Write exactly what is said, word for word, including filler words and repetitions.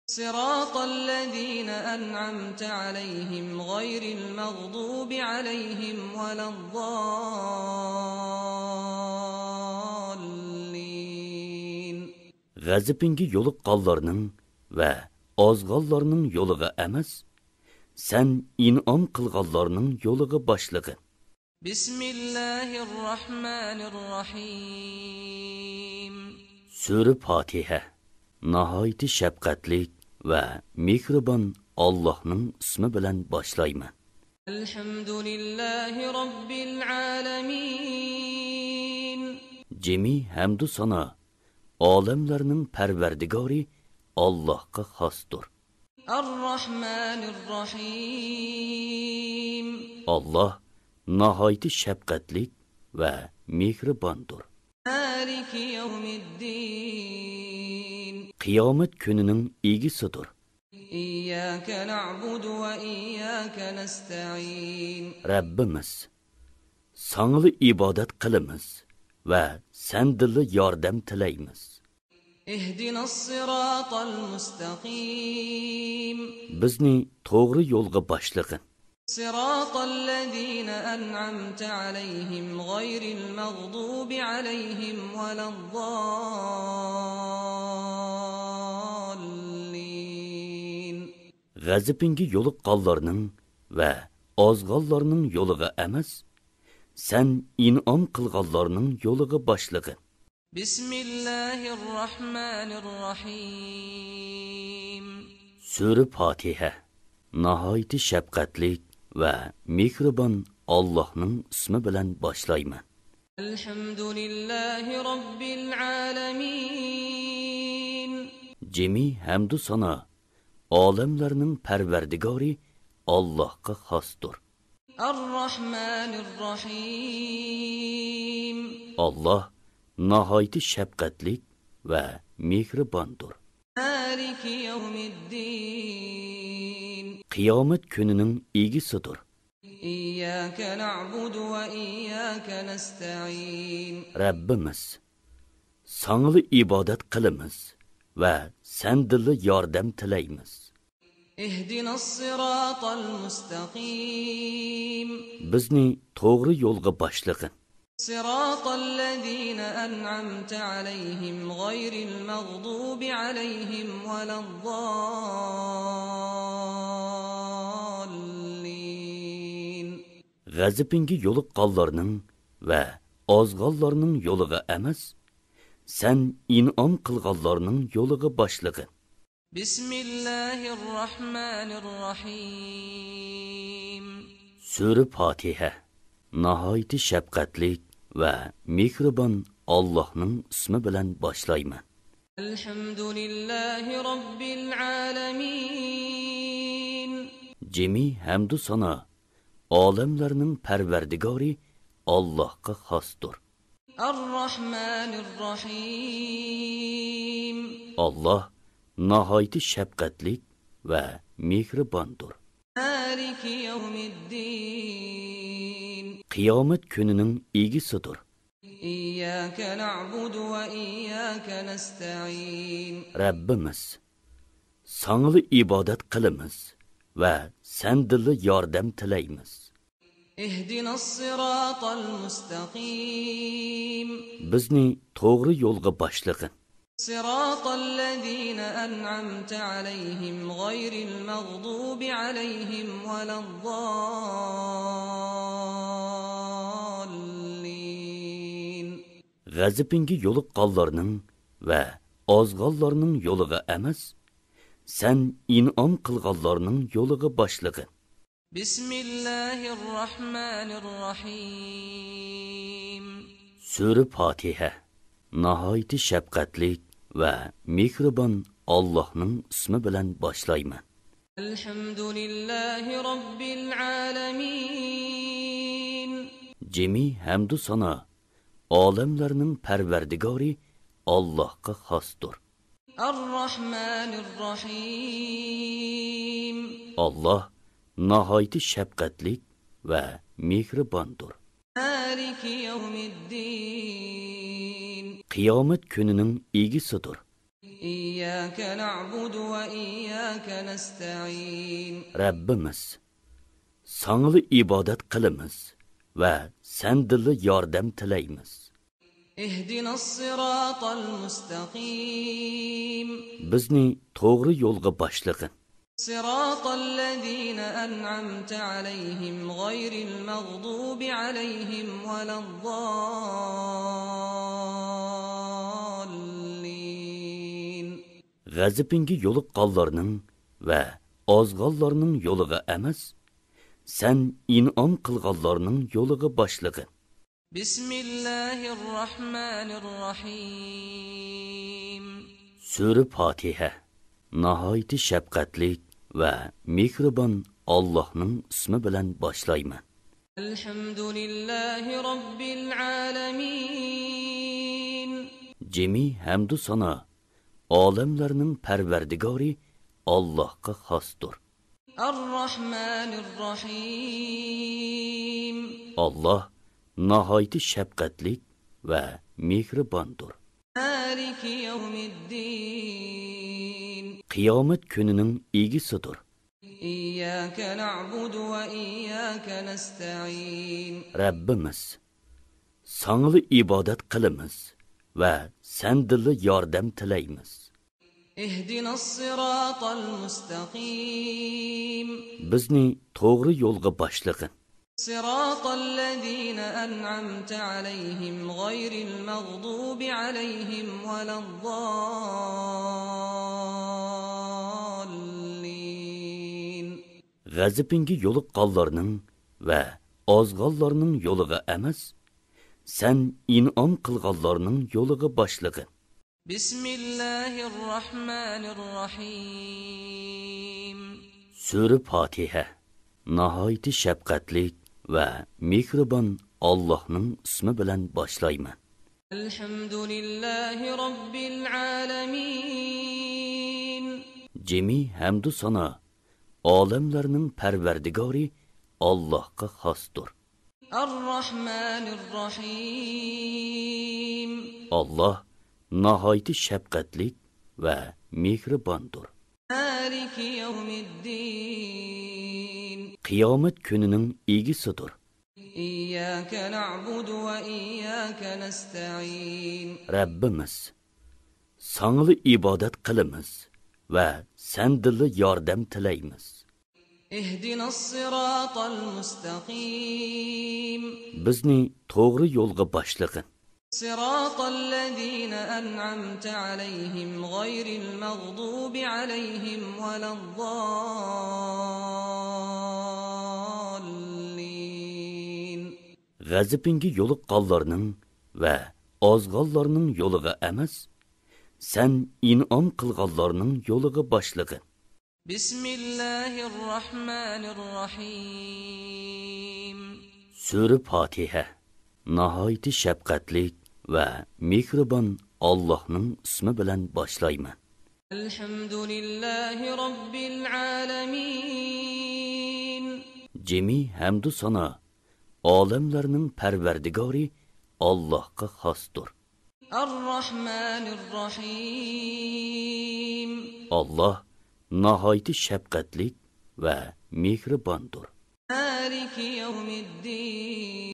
صراط الذين أنعمت عليهم غير المغضوب عليهم ولا الضالين. غەزىپىڭگە يولۇققانلارنىڭ ۋە ئازغانلارنىڭ يولىغا ئەمەس، سەن ئىنئام قىلغانلارنىڭ يولىغا باشلىغىن. بسم الله الرحمن الرحيم. سۈرە پاتىھە. ناھايىتى شەپقەتلىك ۋە مېھرىبان ئاللاھنىڭ ئىسمى بىلەن باشلايمەن. الحمد لله رب العالمين. جىمى ھەمدۇ سانا ئالەملەرنىڭ پەرۋەردىگارى ئاللاھقا خاستۇر. الرحمن الرحيم. ئاللاھ ناھايىتى شەپقەتلىك ۋە مېھرىباندۇر. مالك يوم الدين. قىيامەت كۈنىنىڭ ئىگىسىدۇر. إياك نعبد وإياك نستعين. رەببىمىز، ساڭىلا ئىبادەت قىلىمىز ۋە سەندىنلا ياردەم تىلەيمىز. اهدنا الصراط المستقيم. بىزنى توغرا يولغا باشلىغىن. صراط الذين أنعمت عليهم غير المغضوب عليهم ولا الضالين. غەزىپىڭگە يولۇققانلارنىڭ ۋە ئازغانلارنىڭ يولىغا ئەمەس، سەن ئىنئام قىلغانلارنىڭ يولىغا باشلىغىن. بسم الله الرحمن الرحيم. سۈرە پاتىھە. ناھايىتى شەپقەتلىك ۋە مېھرىبان ئاللاھنىڭ ئىسمى بىلەن باشلايمەن. الحمد لله رب العالمين. جىمى ھەمدۇ سانا ئالەملەرنىڭ پەرۋەردىگارى ئاللاھقا خاستۇر. الرحمن الرحيم. ئاللاھ ناھايىتى شەپقەتلىك ۋە مېھرىباندۇر. مالك يوم الدين. قىيامەت كۈنىنىڭ ئىگىسىدۇر. إياك نعبد وإياك نستعين. رەببىمىز، ساڭىلا ئىبادەت قىلىمىز ۋە سەندىنلا ياردەم تىلەيمىز. اهدنا الصراط المستقيم. بىزنى توغرا يولغا باشلىغىن. صراط الذين أنعمت عليهم غير المغضوب عليهم ولا الضالين. غەزىپىڭگە يولۇققانلارنىڭ ۋە ئازغانلارنىڭ يولىغا ئەمەس، سەن ئىنئام قىلغانلارنىڭ يولىغا باشلىغىن. بسم الله الرحمن الرحيم. سۈرە پاتىھە. ناھايىتى شەپقەتلىك ۋە مېھرىبان ئاللاھنىڭ ئىسمى بىلەن باشلايمەن. الحمد لله رب العالمين. جىمى ھەمدۇ سانا ئالەملەرنىڭ پەرۋەردىگارى ئاللاھقا خاستۇر. الرحمن الرحيم. ئاللاھ ناھايىتى شەپقەتلىك ۋە مېھرىباندۇر. مالك يوم الدين. قىيامەت كۈنىنىڭ ئىگىسىدۇر. إياك نعبد وإياك نستعين. رەببىمىز، ساڭىلا ئىبادەت قىلىمىز ۋە سەندىنلا ياردەم تىلەيمىز. اهدنا الصراط المستقيم. بىزنى توغرا يولغا باشلىغىن. صراط الذين أنعمت عليهم غير المغضوب عليهم ولا الضالين. غەزىپىڭگە يولۇققانلارنىڭ ۋە ئازغانلارنىڭ يولىغا ئەمەس، سەن ئىنئام قىلغانلارنىڭ يولىغا باشلىغىن. بسم الله الرحمن الرحيم. سۈرە پاتىھە. ناھايىتى شەپقەتلىك ۋە مېھرىبان ئاللاھنىڭ ئىسمى بىلەن باشلايمەن. الحمد لله رب العالمين. جىمى ھەمدۇ سانا ئالەملەرنىڭ پەرۋەردىگارى ئاللاھقا خاستۇر. الرحمن الرحيم. ئاللاھ ناھايىتى شەپقەتلىك ۋە مېھرىباندۇر. مالك يوم الدين. قىيامەت كۈنىنىڭ ئىگىسىدۇر. إياك نعبد وإياك نستعين. رەببىمىز، ساڭىلا ئىبادەت قىلىمىز ۋە سەندىنلا ياردەم تىلەيمىز. اهدنا الصراط المستقيم. بىزنى توغرا يولغا باشلىغىن. صراط الذين أنعمت عليهم غير المغضوب عليهم ولا الضالين. غەزىپىڭگە يولۇققانلارنىڭ ۋە ئازغانلارنىڭ يولىغا ئەمەس، سەن ئىنئام قىلغانلارنىڭ يولىغا باشلىغىن. بسم الله الرحمن الرحيم. سۈرە پاتىھە. ناھايىتى شەپقەتلىك ۋە مېھرىبان ئاللاھنىڭ ئىسمى بىلەن باشلايمەن. الحمد لله رب العالمين. جىمى ھەمدۇ سانا ئالەملەرنىڭ پەرۋەردىگارى ئاللاھقا خاستۇر. الرحمن الرحيم. ئاللاھ ناھايىتى شەپقەتلىك ۋە مېھرىباندۇر. مالك يوم الدين. قىيامەت كۈنىنىڭ ئىگىسىدۇر. إياك نعبد وإياك نستعين. رەببىمىز، ساڭىلا ئىبادەت قىلىمىز ۋە سەندىنلا ياردەم تىلەيمىز. اهدنا الصراط المستقيم. بىزنى توغرا يولغا باشلىغىن. صراط الذين أنعمت عليهم غير المغضوب عليهم ولا الضالين. غەزىپىڭگە يولۇققانلارنىڭ ۋە ئازغانلارنىڭ يولىغا ئەمەس، سەن ئىنئام قىلغانلارنىڭ يولىغا باشلىغىن. بسم الله الرحمن الرحيم. سۈرە پاتىھە. ناھايىتى شەپقەتلىك ۋە مېھرىبان ئاللاھنىڭ ئىسمى بىلەن باشلايمەن. الحمد لله رب العالمين. جىمى ھەمدۇ سانا ئالەملەرنىڭ پەرۋەردىگارى ئاللاھقا خاستۇر. الرحمن الرحيم. ئاللاھ ناھايىتى شەپقەتلىك ۋە مېھرىباندۇر. مالك يوم الدين. قىيامەت كۈنىنىڭ ئىگىسىدۇر. إياك نعبد وإياك نستعين. رەببىمىز، ساڭىلا ئىبادەت قىلىمىز ۋە سەندىنلا ياردەم تىلەيمىز. اهدنا الصراط المستقيم. بىزنى توغرا يولغا باشلىغىن. صراط الذين أنعمت عليهم غير المغضوب عليهم ولا الضالين. غەزىپىڭگە يولۇققانلارنىڭ ۋە ئازغانلارنىڭ يولىغا ئەمەس، سەن ئىنئام قىلغانلارنىڭ يولىغا باشلىغىن. بسم الله الرحمن الرحيم. سۈرە پاتىھە. ناھايىتى شەپقەتلىك ۋە مېھرىبان ئاللاھنىڭ ئىسمى بىلەن باشلايمەن. الحمد لله رب العالمين. جىمى ھەمدۇ سانا ئالەملەرنىڭ پەرۋەردىگارى ئاللاھقا خاستۇر. الرحمن الرحيم. ئاللاھ ناھايىتى شەپقەتلىك ۋە مېھرىباندۇر. مالك يوم الدين.